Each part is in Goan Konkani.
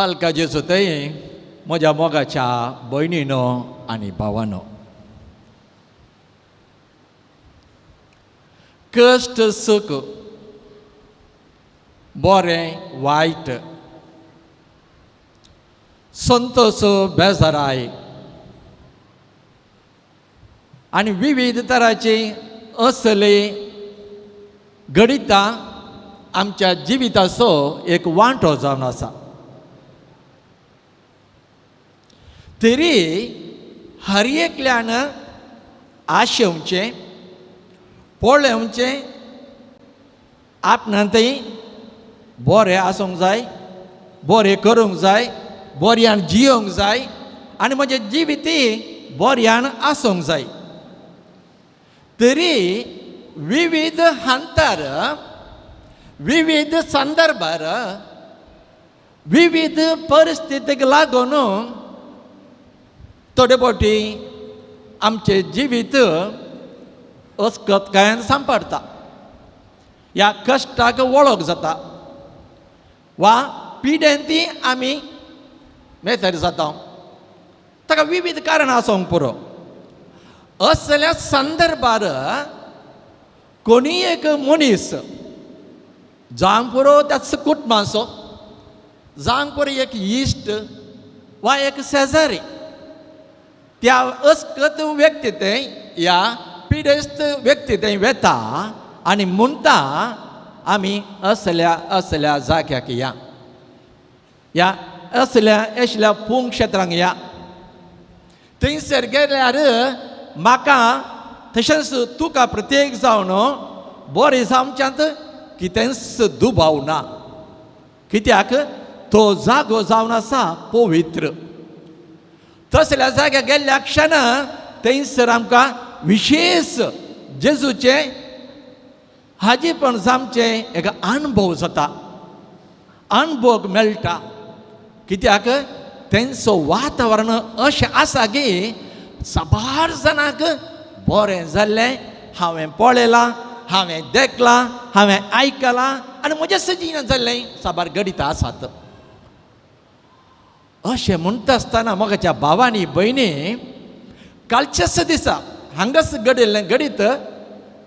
बालका जेजू थंय म्हज्या मोगाच्या भयणीनो आनी भावानो, कश्ट सूख, बरें वायट, संतोष बेजाराय आनी विविध तरांची असली घडितां आमच्या जिविताचो एक वांटो जावन आसा. तरी हर एकल्यान आशेवचें, पळोवचें, आपणांतय बरें आसूंक जाय, बरें करूंक जाय, बऱ्यान जियोंक जाय आनी म्हजें जिवितय बऱ्यान आसूंक जाय. तरी विविध हंतार, विविध संदर्भार, विविध परिस्थितीक लागून थोडे फावटी आमचें जिवीत अस्कतकायेन सांपडटा, ह्या कश्टाक वळख जाता वा पिडेंती आमी मेतर जाता. ताका विविध कारणां आसूंक पुरो. असल्या संदर्भार कोणीय एक मनीस जावंक पुरो त्याच कुटुंबाचो, जावंक पुरो एक इश्ट वा एक शेजारी, त्या अस्कत व्यक्ती थंय ह्या पिडेस्त व्यक्ती थंय वेता आनी म्हणटा आमी असल्या असल्या जाग्याक या, ह्या असल्या असल्या पूंग क्षेत्रांक या, थंयसर गेल्यार म्हाका तशेंच तुका प्रत्येक जावन बरें जावच्यांत कितेंच दुबाव ना, कित्याक तो जागो जावन आसा पवित्र. तसल्या जाग्यार गेल्ल्या क्षण थंयसर आमकां विशेश जेजूचें हाजीपण जावचें एक अणभव जाता, अणभव मेळटा. कित्याक तेंचो वातावरण अशें आसा की साबार जाणांक बरें जाल्लें हांवें पळयलां, हांवें देखलां, हांवें आयकलां आनी म्हज्या सजीन जाल्लें साबार घडितां आसात. अशें म्हणटा आसतना म्हज्या भावांनी भयणी कालच्याच दिसा हांगाच घडिल्लें घडीत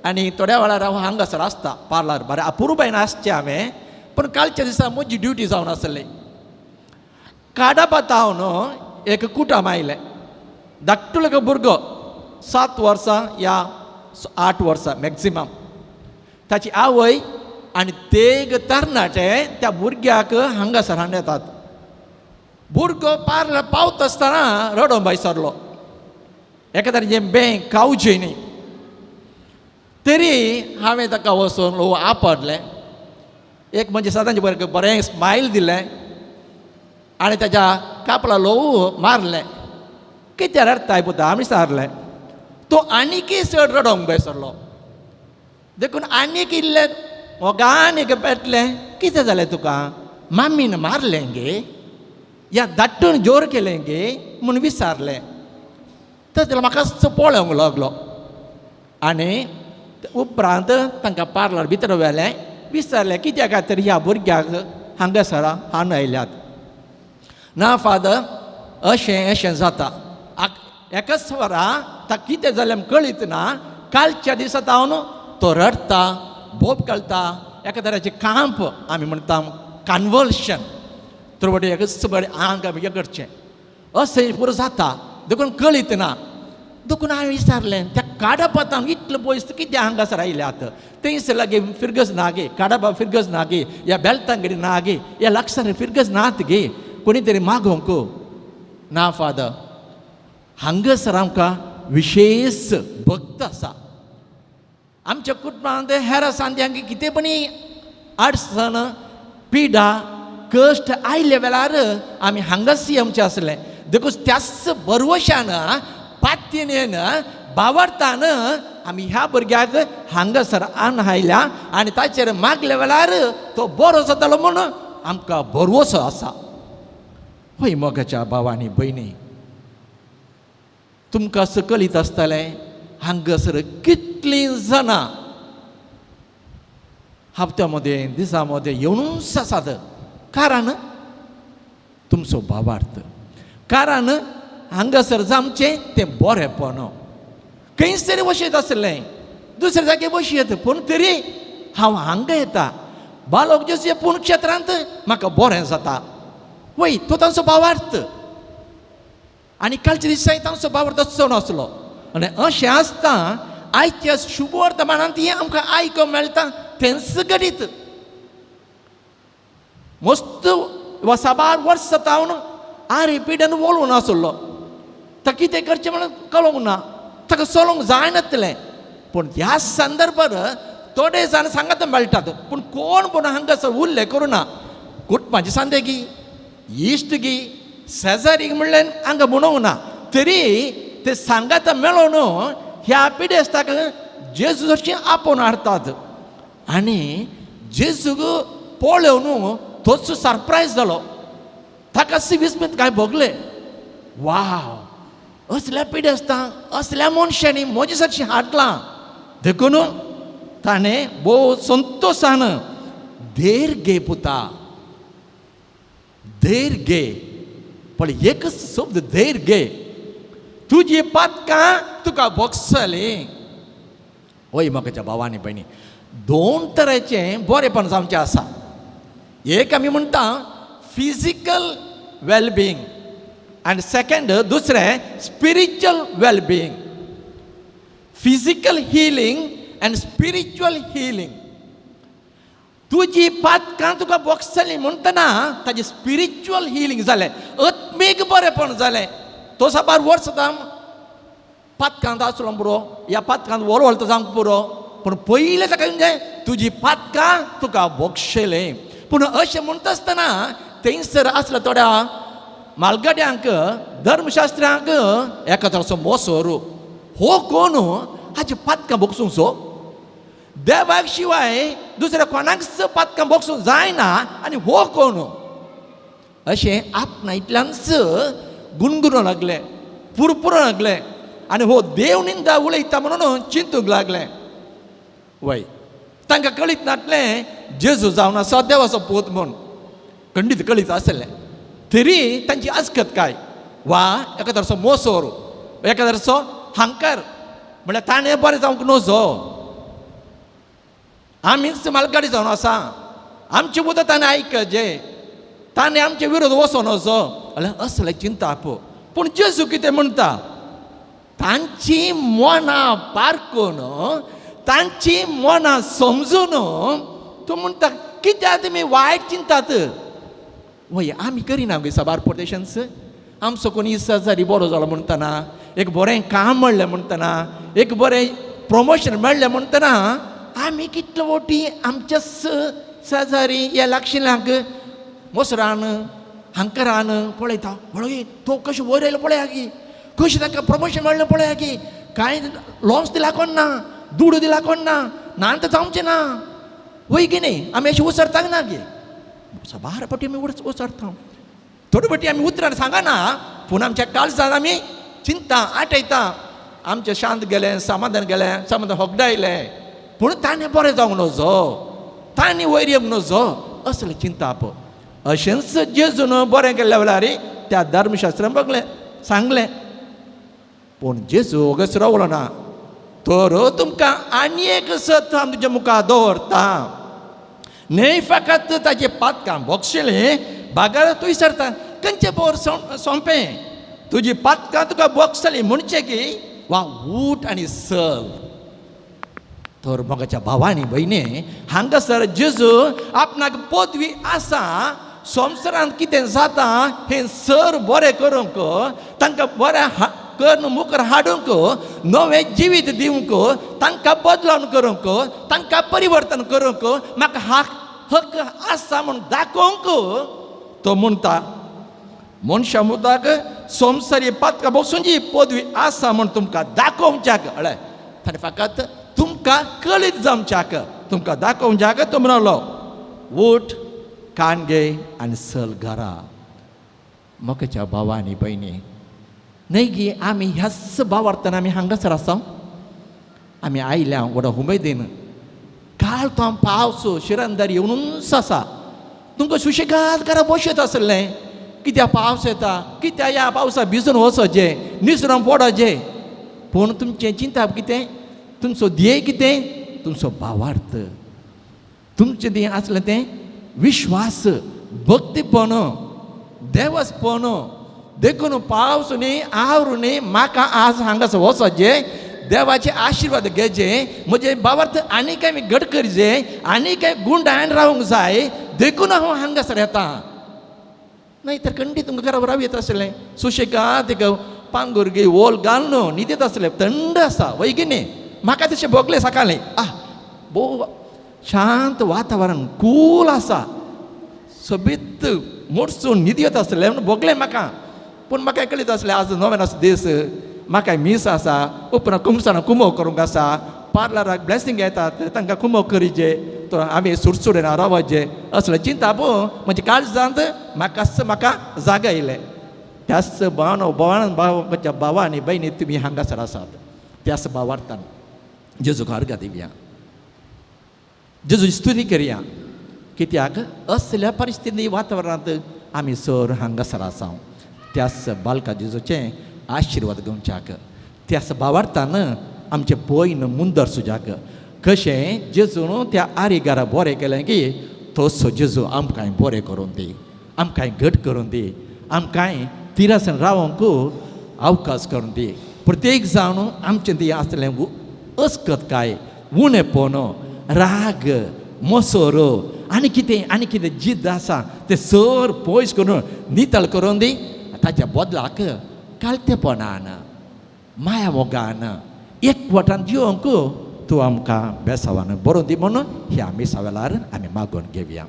आनी थोड्या वेळार हांव हांगासर आसता पार्लर, बरें अपुरबायन आसचें हांवें, पूण कालच्या दिसा म्हजी ड्युटी जावन आसली. काडापातावन एक कुटुंब आयलें, धाकटुलो एक भुरगो, 7 वर्सां या 8 वर्सां मॅक्सिमम, ताची आवय आनी तेग तरणाटे त्या भुरग्याक हांगासर हाडून येतात. भुरगो पार्लर पावता आसतना रडोन भायर सरलो, एका तरेचें बँक खावचें न्ही. तरी हांवें ताका वचून ल्हवू आपडलें, एक म्हणजे सदांचें बरें बरें स्मायल दिलें आनी ताच्या कापला ल्हवू मारलें. कित्याक रडटाय पुता आमी विचारलें, तो आनीकय चड रडोंक भायर सरलो. देखून आनीक इल्लें मोगान एक पेटलें, कितें जालें तुका, मामीन मारलें गे या धाडटून जोर केलें गे म्हूण विचारलें. तर जाल्यार म्हाका पळोवंक लागलो आनी उपरांत तांकां पार्लर भितर व्हेलें, विचारलें कित्या खातीर ह्या भुरग्याक हांगासर हाडून आयल्यात. ना फादर अशें अशें जाता, एकाच वरा ताका कितें जालें कळीत ना, कालच्या दिसा तावन तो रडटा, बोब घालता, एका तराचे कांप आमी म्हणटा कन्वल्शन, थोडे एकच बरें आंग आमी करचें अशें पुरो जाता, देखून कळीत ना. देखून हांवें विचारलें त्या काडापातान इतलो पयस कित्याक हांगासर आयल्यात, थंयसर लागीं फिरगज ना गे, काडापा फिरगज ना गे, ह्या बेलतांगडी ना गे, ह्या लागसार फिरगज नात गे, कोणी तरी मागोवंक ना. फादर हांगासर आमकां विशेश भक्त आसा, आमच्या कुटुंबांत हेर सांद्यांक कितें पण अडचण पिडा कश्ट आयले वेळार आमी हांगाच आमचें आसलें. देखून त्याच बरवशान पात्येन बावडतान आमी ह्या भुरग्याक हांगासर आन आयल्या आनी ताचेर मागल्या वेळार तो बरो जातलो म्हूण आमकां भरवसो आसा. हय मोगाच्या भावांनी भयणी, तुमकां सकलीत आसतलें हांगासर कितलीं जाणां हप्त्या मदें दिसा मदें येवनूच आसात, कारण तुमचो भावार्थ. कारण हांगासर जावचें तें बरेंपण. खंयच तरी वशेत आसलें, दुसऱ्या जाग्यार बसयेत, पूण तरी हांव हांगा येता बालोक जेजू पूण क्षेत्रांत म्हाका बरें जाता. वय, तो तांचो भावार्थ. आनी कालच्या दिसा तांचो भावार्थ चड आसलो. आनी अशें आसता आयच्या शुभ वर्तमानांत हें आमकां आयकूंक मेळटा तेंच घडीत. मस्त वा साबार वर्सां जावन आरे पिड्यान वळून आसलो. ताका कितें करचें म्हणून कळोंक ना, ताका चलोवंक जायनातलें. पूण ह्या संदर्भार थोडे जाण सांगात मेळटात, पूण कोण पूण हांगासर उल्लेख करुना. कुटुंबाची सांदेगी, इश्ट गी, शेजारी म्हणल्यार हांगा म्हणूंक ना, तरी ते सांगात मेळोन ह्या पिडेस्ताक जेजू जशीं आपोवन हाडटात. आनी जेजूक पळोवन तोच सरप्रायज जालो. ताका विस्मीत काय भोगलें, वाव, असल्या पिडेस्तां असल्या मनशांनी म्हजे सरशी हाडलां. देखून ताणें भोव संतोशान धैर घे पुता, धैर घे. पळय एकच शब्द, धैर घे, तुजी पातकां तुका भोगसलीं. वय म्हज्या भावांनी भयणी, दोन तरेचें बरेंपण जावचें आसा. एक आमी म्हणटा फिजिकल वेलबिंग आनी सेकंड दुसरें spiritual wellbeing. Physical healing and spiritual healing. तुजी पातकां तुका भोगसली म्हणटना ताजें स्पिरिच्युअल हिलींग जालें, आत्मीक बरेंपण जालें. तो साबार वर्स आतां पातकांत आसलो पुरो, ह्या पातकांत वळवळटा जावंक पुरो, पूण पयलें ताका म्हणजे तुजी पातकां तुका भोगशेलें. पूण अशें म्हणटा आसतना थंयसर आसल्या थोड्या मालगाड्यांक, धर्मशास्त्र्यांक एका तराचो मोसोर, हो कोण हाची पातकां भोगसूंक? देवाक शिवाय दुसऱ्या कोणाकच पातकां भोगसूंक जायना, आनी हो कोण अशें आपणा इतल्यानच गुणगुणूंक लागलें, पुरपुरूंक लागलें, आनी हो देव निंदा उलयता म्हणून चिंतूंक लागलें. वय, तांकां कळीत नासलें जेजू जावन आसा देवाचो पूत म्हूण, खंडीत कळीत आसलें. तरी तांची आसकत काय वा एका तराचो मोसोर, एका तराचो हांकार, म्हणल्यार ताणें बरें जावंक नजो, आमीच मालगाडी जावन आसा, आमचें उदक ताणें आयकजे, ताणें आमचे विरोध वचो नजो, जाल्यार असलें चिंताप. पूण जेजू कितें म्हणटा, तांची मनां पारकून, तांची मनां समजून तूं म्हणटा कित्याक तुमी वायट चिंतात. वय, आमी करिना गे साबार प्रदेशांत. आमचो कोणी शेजारी बरो जालो म्हणटना, एक बरें काम मेळ्ळें म्हणटना, एक बरें प्रमोशन मेळ्ळें म्हणटना, आमी कितले वोटी आमच्या शेजारी ह्या लागशिल्ल्यांक मोसरान हांकरान पळयता, पळय तो कशें वयर आयलो पळया की, कशें ताका प्रमोशन मेळ्ळें पळया की, कांय लॉस दिला कोण ना, दुडू दिला कोण ना, ना तर जावचें ना. वय की न्ही, आमी अशें उसरताक ना गे, साबार पटी आमी उसरता. थोडे पटी आमी उतरान सांगना, पूण आमच्या काळजान आमी चिंता आठयता, आमचें शांत गेलें, समाधान गेलें, समाधान होगडायलें, पूण ताणें बरें जावंक नजो, ताणें वयर येवंक नजो, असलें चिंताप. अशेंच जेजून बरें केल्ल्या वेळार त्या धर्मशास्त्रान बगलें सांगलें. पूण जेजू ओगच रावलो ना, तर तुमकां आनी एक सत हांव तुज्या मुखार दवरता, न्हय फकत ताजें पातकां भोगशिलें बागार तूं विसरता, खंयचें बोर सोंपें, तुजी पातकां तुका भोगसली म्हणचें की वा उठ आनी चल. तर मोगाच्या भावांनी भयणी, हांगासर जेजू आपणाक पदवी आसा, संवसारांत कितें जाता हें सर बरें करूंक, तांकां बरें करून मुखार हाडूंक, नवें जिवीत दिवंक, तांकां बदलावन करूंक, तांकां परिवर्तन करूंक म्हाका हक आसा म्हूण दाखोवंक तो म्हणटा, मनशा मुदाक संवसारी पातकां बसून पदवी आसा म्हूण तुमकां दाखोवच्याक. हळ्यार ताणें फकत तुमकां कळीत जावच्याक, तुमकां दाखोवच्याक तो म्हणलो, उठ, कान घे आनी चल घरा. मोगाच्या भावा आनी भयणी, न्हय गी आमी ह्याच भावार्थान आमी हांगासर आसा, आमी आयल्या व्हडा उमेदीन. काल तो पावस शिरंदर येवनूच आसा, तुमकां सुशेगाद घरा बसयत आसलें. कित्याक पावस येता, कित्याक ह्या पावसा भिजून वचचें, निसरून पडचें. पूण तुमचें चिंतप कितें, तुमचो ध्येय कितें, तुमचो भावार्थ, तुमचें तें आसलें तें विश्वास, भक्तीपण, देवसपण. देखून पावस न्ही आवरू न्ही म्हाका आज हांगासर वचचें, देवाचे आशिर्वाद घेवचे, म्हजे भावार्थ आनी कांय घट करचें, आनी कांय गुंडायन रावंक जाय, देखून हांव हांगासर येता. नाही तर खंडीत तुमकां घरा राव येत आसलें, सुशेगाद एक पांगूर गे ओल घालून न्हिदेत आसलें, थंड आसा वय की न्ही. म्हाका तशें भोगलें सकाळीं, आह भोव शांत वातावरण, कूल आसा, सोबीत मोडसून न्हिद येत आसलें म्हणून भोगलें म्हाका. पूण म्हाका कळीत आसलें आज नोवेनाचो दीस, म्हाका मीस आसा, उपरांत कुमसाणां कुमो करूंक आसा, पार्लराक ब्लेसींग येतात तांकां कुमो करीचे, तो हांवें सुरसुरेन रावचें असलें चिंताप म्हजे काळजांत म्हाकाच म्हाका जागा येयलें. त्याच भावान भावान भाव म्हज्या भावा आनी भयणी तुमी हांगासर आसात, त्याच भावार्थान जेजूक अर्गां दिवया, जेजूची स्तुती करया, कित्याक असल्या परिस्थिती वातावरणांत आमी सर हांगासर आसा. त्याच बालका जेजूचें आशिर्वाद घेवच्याक, त्याच भावार्थान आमचें पयन मुंदर सुजाक, कशें जेजून त्या आरिगारा बरें केलें की तसो जेजू आमकांय बरें करून दी, आमकांय घट करून दी, आमकांय तिरासन रावंक अवकाश करून दी. प्रत्येक जावन आमचें ती आसलें अस्कत काय उणेपण, राग, मसोरो आनी कितें आनी कितें जिद्द आसा तें सर पयस करून नितळ करून दी. ताच्या बदलाक कालतेपणान, माया मोगान, एकवटान जिवंक तूं आमकां बेसावान बरोवन दी म्हणून ह्या मिसा वेळार आमी मागून घेवया.